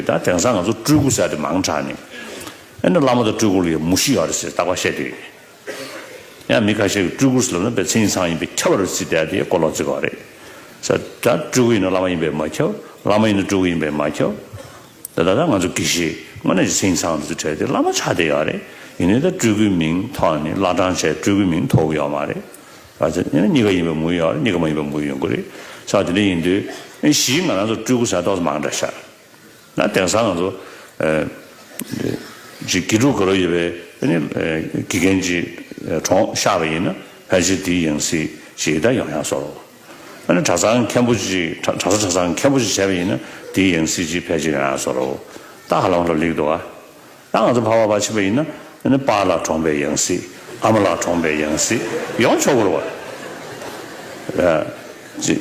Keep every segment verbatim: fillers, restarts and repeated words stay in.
ད་དེང་སང་ང་ཚོ་སྤྲུལ་སྐུ་ཟེར་དེ་མང་དྲགས་ནས། ཨེ་ནི་བླ་མ་དང་སྤྲུལ་སྐུ་ལ་ཡང་མུ་བཞི་ཡོད་རེད་ཟེར་རྟག་པར་བཤད་དེ་ཡོད། ཡང་མི་ཁ་ཤས་ཀྱིས་སྤྲུལ་སྐུ་ཟེར་ལབ་ན་དཔེ་མཚན་ཉིད་ཚང་ཡིན་པས་ཁྱབ་པ་རེད་ཟེར་བསྡད་དེ་གོ་ལོག་བརྩི་གི་ཡོད་རེད། ས་ད་སྤྲུལ་སྐུ་ཡིན་ན་བླ་མ་ཡིན་པས་མ་ཁྱབ། བླ་མ་ཡིན་ན་སྤྲུལ་སྐུ་ཡིན་པས་མ་ཁྱབ། ད་ད་ད་ང་ཚོ་དགེ་བཤེས་དངོས་གནས་ཀྱི་མཚན་ཉིད་ཚང་དུ་བྲལ་ཏེ་བླ་མ་ཆགས་བསྡད་ཡོད་རེད། ཡིན་ནའི་ད་སྤྲུལ་སྐུའི་མིང་ཐོགས་ནས་བླ་བྲང་བྱས་སྤྲུལ་སྐུའི་མིང་ཐོགས་ཀྱི་ཡོད་མ་རེད། ད་ཚེ་ཡིན་ན་གཉིས་ཀ་ཡིན་པའི་མུ་ཡོད་རེད། གཉིས་ཀ་མ་ཡིན་པའི་མུ་ཡོང་གི་རེད། ས་དེ་འདྲ་ཡིན་དུས་གཞི་ང་རང་ཚོ་སྤྲུལ་སྐུ་ཟེར་ཏོག་ཙམ་མང་དྲགས་ཤག་ན་དེང་སང་ང་ཚོ་ཨ་ཅིག་དགེ་ཕྲུག་ག་རེ་ཡོད་པའི་ཨ་ནི་ཨ་དགེ་རྒན་གྱི་ཨ་གྲོངས་ཤག་པ་ཡིན་ན་ཕལ་ཆེར་དེའི་ཡང་སྲིད་ཅིག་ད་ཡོང་ཡག་བཟོ་རོགས། ཨ་ནི་གྲྭ་ཚང་མཁན་པོ་ཅིག་གྲྭ་གྲྭ་ས་གྲྭ་ཚང་མཁན་པོ་ཅིག་བྱས་པ་ཡིན་ན་དེའི་ཡང་སྲིད་ཅིག་ཕལ་ཆེར་ཡོང་ཡག་བཟོ་རོགས། ད་ཧ་ལམ་ལ་ལེགས་འདུག་ཨ། ད་ང་ཚོ་ཕ་བ་ཕ་ཕྱིན་པ་ཡིན་ན་ཨ་ནི་པཱ་ལགས་གྲོངས་པའི་ཡང་སྲིད། ཨ་མ་ལགས་གྲོངས་པའི་ཡང་སྲིད་ཡོང་ཆོག་གི་རེད་བ།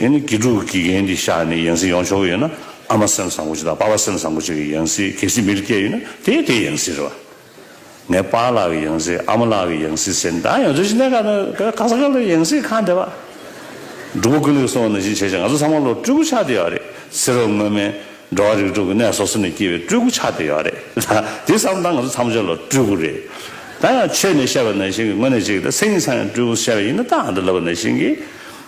ཨ་ནི་དགེ་ཕྲུག་དགེ་རྒན་འདི་གཤགས་ནས་ཡང་སྲིད་ཡོང་ཆོག་གི་ཡོད་ན་ཨ་མ་སེམས་བཟང་པོ་ཅིག་དང་པཱ་པ་སེམས་བཟང་པོ་ཅིག་གི་ཡང་སྲིད་གལ་སྲིད་མི་ལ་སྐྱེས་ཡོད་ན་དེ་དེ་ཡང་སྲིད་རེད་བ། ངའི་པཱ་ལགས་ཀྱི་ཡང་སྲིད་ཨ་མ་ལགས་ཀྱི་ཡང་སྲིད་ཟེར་ན་ད་ཡང་སྲིད་ཅིག་གནས་ག་ན་ག་ས་ག་ལ་ཡང་སྲིད་གང་བསྡད་པ། འབྲུག་པ་ཀུན་ལེགས་གསུངས་པ་ནང་བཞིན་བྱས་ཙང་ང་ཚོ་ཚང་མ་ལོ་སྤྲུལ་སྐུ་ཆགས་བསྡད་ཡོད་རེད། ཕྱི་རོལ་མངོན་མིན་འགྲོ་བ་རིགས་དྲུག་གི་གནས་སོ་སོ་ནས་སྐྱེས་པའི་སྤྲུལ་སྐུ་ཆགས་བསྡད་ཡོད་རེད། དེ་བསམ་ན་ང་ཚོ་ཚང་མ་ལོ་སྤྲུལ་སྐུ་རེད། ད་ཡང་ཆོས་ནས་བཤད་པ་ནང་བཞིན་གྱི་དངོས་གནས་ཅིག་ད་མཚན་ཉིད་ཚང་ཡང་སྤྲུལ་སྐུ་བཤད་པ་ཡིན་ན་ད་ཨ་འདི་ལབ་པ་ནང་བཞིན་གྱི་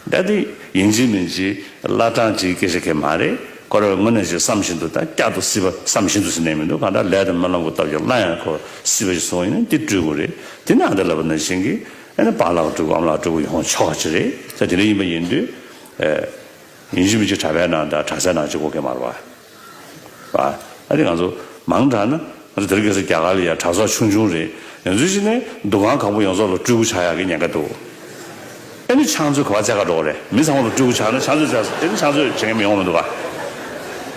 ད་དེ་ཡིན་གཅིག་མིན་གཅིག་བླ་བྲང་ཅིག་སྐད་ཆ་གང་མ་རེད། ཁོ་རང་དངོས་གནས་ཅིག་བསམ་བཞིན་དུ་ད་བསྐྱར་དུ་སྲིད་པ་བསམ་བཞིན་དུ་ཟེར་ནས་མི་འདུག་གང་ལྟར་ལས་དང་སྨོན་ལམ་གྱི་སྟོབས་ཀྱིས་སླར་ཡང་ཁོ་སྲིད་པ་ཞིག་སོང་ཡིན་ན་འདི་སྤྲུལ་སྐུ་རེད། དེ་ནི་ཨ་འདི་ལབ་པ་ནང་བཞིན་གྱི་ཨ་ནི་པཱ་ལགས་སྤྲུལ་སྐུ་ཨ་མ་ལགས་སྤྲུལ་སྐུ་ཡོང་ཆོག་གི་རེད། ད་དེ་འདྲ་ཡིན་པ་ཡིན་དུས་ཨེ། ཡིན་གཅིག་མིན་གཅིག་གྲྭ་པའི་ནང་དང་གྲྭ་སའི་ནང་གཅིག་དགོས་ཀྱི་མ་རེད་བ། བ། ཨ་ནི་ང་ཚོ་མང་དྲགས་ན་ང་ཚོ་དེ་རིང་ཁ་སང་རྒྱ་གར་ལ་ཡ་གྲྭ་ཚང་ཆུང་ཆུང་རེད། ཡང་ཚུལ་བྱས་ནས་འདུ་ཁང་གང་པོ་ཡོངས་རྫོགས་ལ་སྤྲུལ་སྐུ་ཆགས་ཡག་གི་ཉེན་ཁ་འདུག་ཨ་ནི་ཕྱག་མཛོད་ག་པར་བཙལ་ག་འགྲོ་གི་རེད། མི་ཚང་མ་ལ་སྤྲུལ་སྐུ་ཆགས་ན་ཕྱག་མཛོད་བཙལ་ཨ་ནི་ཕྱག་མཛོད་བྱེད་མཁན་མི་ཡོང་མི་འདུག་ག་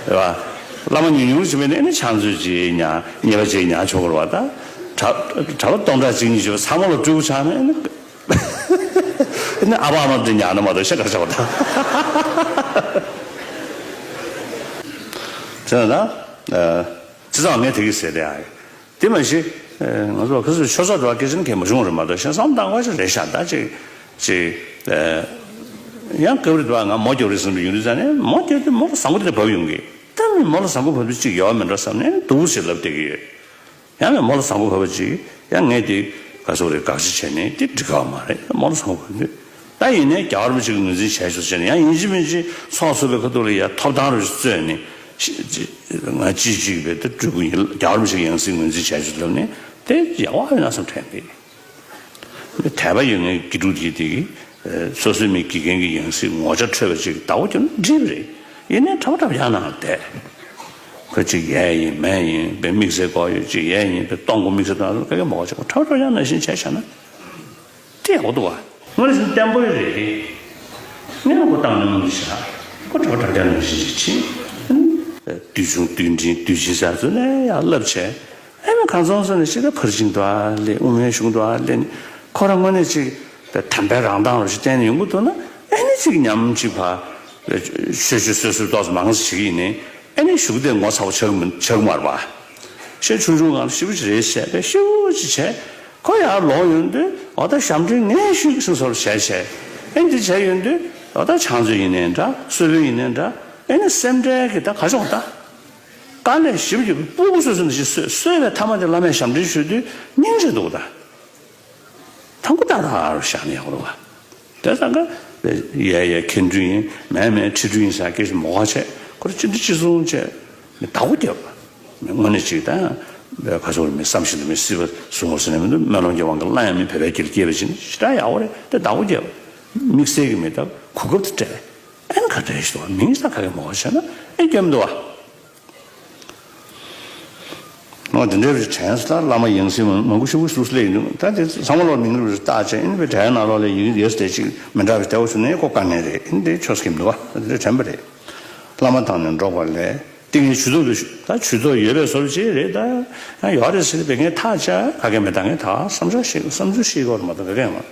རེད་བ། བླ་མ་ཉུང་ཉུང་ཞིག་མེད་ན་ཨ་ནི་ཕྱག་མཛོད་ཅིག་ཉར་གཉེར་པ་ཅིག་ཉར་ཆོག་གི་རེད་བ། ད་གྲྭ་གྲྭ་པ་སྟོང་ཕྲག་གཅིག་གཉིས་ཤིག་ཚང་མ་ལ་སྤྲུལ་སྐུ་ཆགས་ན་ཨ་ནི། ཨ་ནི་ཨ་ཕ་ཨ་མ་དེ་ཉར་ན་མ་གཏོགས་ཤ་གར་ཆགས་པ་དང་། དེ་ན་ད་ཨ་ཅི་ཙང་ངས་དེ་གི་ཟེར་དེ་ཨ། དེ་མ་གཞི་ཨ་ང་ཚོ་ཁ་སང་ཆོས་ཚོགས་འགྲོ་བ་སྐད་ཆ་ནི་གལ་མ་བྱུང་རེད་མ་གཏོགས་ཤ་བསམ་བཏང་བ་ཞིག་རེད་ཤག་ད་ཅིག་ཅིག་ཨ་ཡང་སྐབས་རེ་འདུག་ང་མོ་རྒྱག་རེད་བསམ་དུ་ཡོང་དུས་ཙང་ནས་མོ་རྒྱག་དུས་མོ་བཟང་པོ་དེ་འདྲ་བབས་ཡོང་གི་ད་ནི་མོ་ལ་བཟང་པོ་བབས་དུས་ཅིག་ཡོད་མི་འདྲ་བསམ་ནས་འདུག་ཟེར་ལབ་བསྡད་ཀྱི་ཡོད། ཡང་ནས་མོ་ལ་བཟང་པོ་བབས་པ་ཅིག་ཡང་ངས་དེ་ག་སོག་རེད་དགག་བྱ་བྱས་ནས་དེ་འགྲིག་ག་མ་རེད། མོ་ལ་བཟང་པོ་བབས་དུས་ད་ཡིན་ནའི་རྒྱལ་བ་རིན་པོ་ཆེ་གི་ངོས་འཛིན་བྱས་ཆོག་བྱས་ནས་ཡང་ཡིན་གཅིག་མིན་གཅིག་ཚོགས་ཚུགས་པའི་ཁ་ཐུག་ལ་ཡ་ཐོབ་ཐང་རུ་རྩོད་ནས་ང་ཅི་ཅིག་བས་དེ་སྤྲུལ་སྐུ་ཡིན་རྒྱལ་བ་རིན་པོ་ཆེ་གི་ཡང་སྲིད་ངོས་འཛིན་བྱས་ཆོག་ལབ་ནས་དེ་ཡག་པོ་ཡོད་ན་བསམ་དྲན་གི་དད་པ་ཡོད་མཁན་དགེ་ཕྲུག་དེ་དེ་གི་སོ་སོའི་མི་དགེ་རྒན་གྱི་ཡང་སྲིད་ངོ་ཆ་འཕྲོད་པ་ཅིག་བདག་པོ་རྒྱབ་ན་འགྲིག་པ་རེད། ཡིན་ནའི་གྲྭ་པ་གྲྭ་པ་ཡང་ནང་ལ་བསྡད། ཁོ་ཅིག་ཡས་ཡིན་མས་ཡིན་པའི་དམིགས་བསལ་གོ་ཡོད་ཅིག་ཡས་ཡིན་པའི་གཏོང་སྒོ་དམིགས་བསལ་གཏོང་ཡོད་ག་གེ་མ་གོ་ཅིག་གྲྭ་པ་གྲྭ་པ་ཡང་ནང་བཞིན་བྱས་བཞག་ན་དེ་ཡག་པོ་འདུག་བ། དངོས་གནས་བརྟན་པོ་རེད། ངས་ལ་ཁོ་བཏང་ནས་མི་འདུག་ཤག་ཁོ་གྲྭ་པ་གྲྭ་པ་ཡང་ནང་བཞིན་ཅིག་ཕྱིན། དུས་ཆུང་དུས་འབྲིང་དུས་ཆེན་ཟེར་ཚོ་ནས་ཡར་བསླབ་བྱས། ཨེ་མ་གང་ཚང་སོང་ནས་ཤི་ད་ཕར་ཕྱིན་དུ་ཨ་ལེ་དབུ་མའི་གཞུང་དུ་ཨ་ལེ་ནི་ཁོ་རང་དངོས་གནས་ཅིག་དམ་པའི་རང་མདངས་རུ་ཞིག་བསྟན་ནས་ཡོང་གི་འདུག་ན་ཨེ་ནི་ཅིག་ཉམས་ཅིག་ཕ་ཤོད་ཤོད་སོད་སོད་ཏོག་ཙམ་མང་ཙམ་བྱེད་ཀྱི་ཡིན་ནི་ཨེ་ནི་གཞུག་དེ་ངོ་ཚ་པོ་ཆགས་མི་ཆགས་མར་བ། ཤེས་ཆུང་ཆུང་སྒང་ལ་ཞིབ་པོ་ཅིག་རེད་བཤད་པས་ཞིབ་པོ་ཅིག་བྱས་ཁོ་ཡར་ལོག་ཡོང་དུས་འོ་ད་ཞབས་འདྲེན་ངས་ཞུས་ཀྱི་སོ་སོར་བྱས་བྱས་ཨེ་འདི་བྱས་ཡོང་དུས་འོ་ད་ཕྱག་མཛོད་ཡིན་ནའི་འདྲ་གསོལ་དཔོན་ཡིན་ནའི་འདྲ་ཨེ་ནི་སེམས་ཁྲལ་གྱི་ད་ག་ཅོག་ད། དཀའ་ལས་ཞིབ་ཀྱིས་སྤུ་གུ་སོ་སོ་ནས་ཞིག་གསོས་གསོས་པའི་ཐ་མ་དེ་བླ་མས་ཞབས་འདྲེན་ཞུ་དུས་སྙིང་རྗེ་འདུག་ད། ཐང་ཀུ་ཏག་ཏག་རུ་བཞག་ནས་ཡག་རུ་བ། དེ་ཙང་ཀ་ཡ་ཡ་མཁན་སྤྲུལ་ཡིན་མེད་མེད་ཁྲི་སྤྲུལ་ཡིན་ཟེར་སྐད་ཆ་མོ་ཁ་བྱས་ཁོ་ར་ཅི་འདྲ་ཅི་གསུང་བྱས་མི་བདག་པོ་རྒྱབ། མི་དངོས་གནས་ཅིག་དང་ཁ་སོག་མི་བསམ་བཞིན་དུ་མི་སྲིད་པ་གསུང་བ་ཟེར་ནས་མི་འདུག་སྨོན་ལམ་གྱི་དབང་གིས་སླར་ཡང་མི་བོད་པའི་སྐྱེ་སྐྱེ་བ་ཅིག་ནི་ཞེ་དྲག་ཡག་པོ་རེད་དེ་བདག་པོ་རྒྱབ། དམིགས་བསལ་གྱི་མི་དག་གོ་སྐབས་དེ་སྤྲད། ཨེ་ན་ག་འདྲ་ཞིག་འདུག་བ་མིང་ས་ག་གེ་མོ་བྱས་ན་ཨེ་སྐྱོན་འདུག་བ། ང་དེ་འདྲའི་རིགས་དྲན་སོང་ད་བླ་མ་ཡང་སྲིད་མང་པོ་ཞེ་པོ་སུ་སླེབས་ཡིན་འདུག་ད་དེ་ཚང་མ་ལོག་མིང་རུ་རུ་བཏགས་བྱས་ཨེ་ན་བའི་གྲལ་ནང་ལོག་ལས་ཡིག་ཡོད་དེ་ཅིག་མི་འདྲ་བའི་བདེ་བོ་བྱུང་ནས་ཀོ་དཀའ་ངལ་རེད་ཨེ་ན་དེ་ཆོས་སྐྱིད་འདུག་བ་དེ་འདྲ་དྲན་པ་རེད། བླ་མ་དང་ནི་འགྲོགས་པ་ལས་ཏིང་ངེ་ཆོས་ཚོགས་ཀྱི་ད་ཆོས་ཚོགས་ཡོད་པའི་བཟོ་ཅིག་རེད་ད་ཡང་ཡོད་རེད་ཟེར་བའི་ངས་ཐག་བཅད་ག་གེ་མེད་ད་ངས་ད་བསམ་འཆར་ཞིག་བསམ་ཚུལ་ཞིག་གོ་མ་གཏོགས་ག་གེ་མ།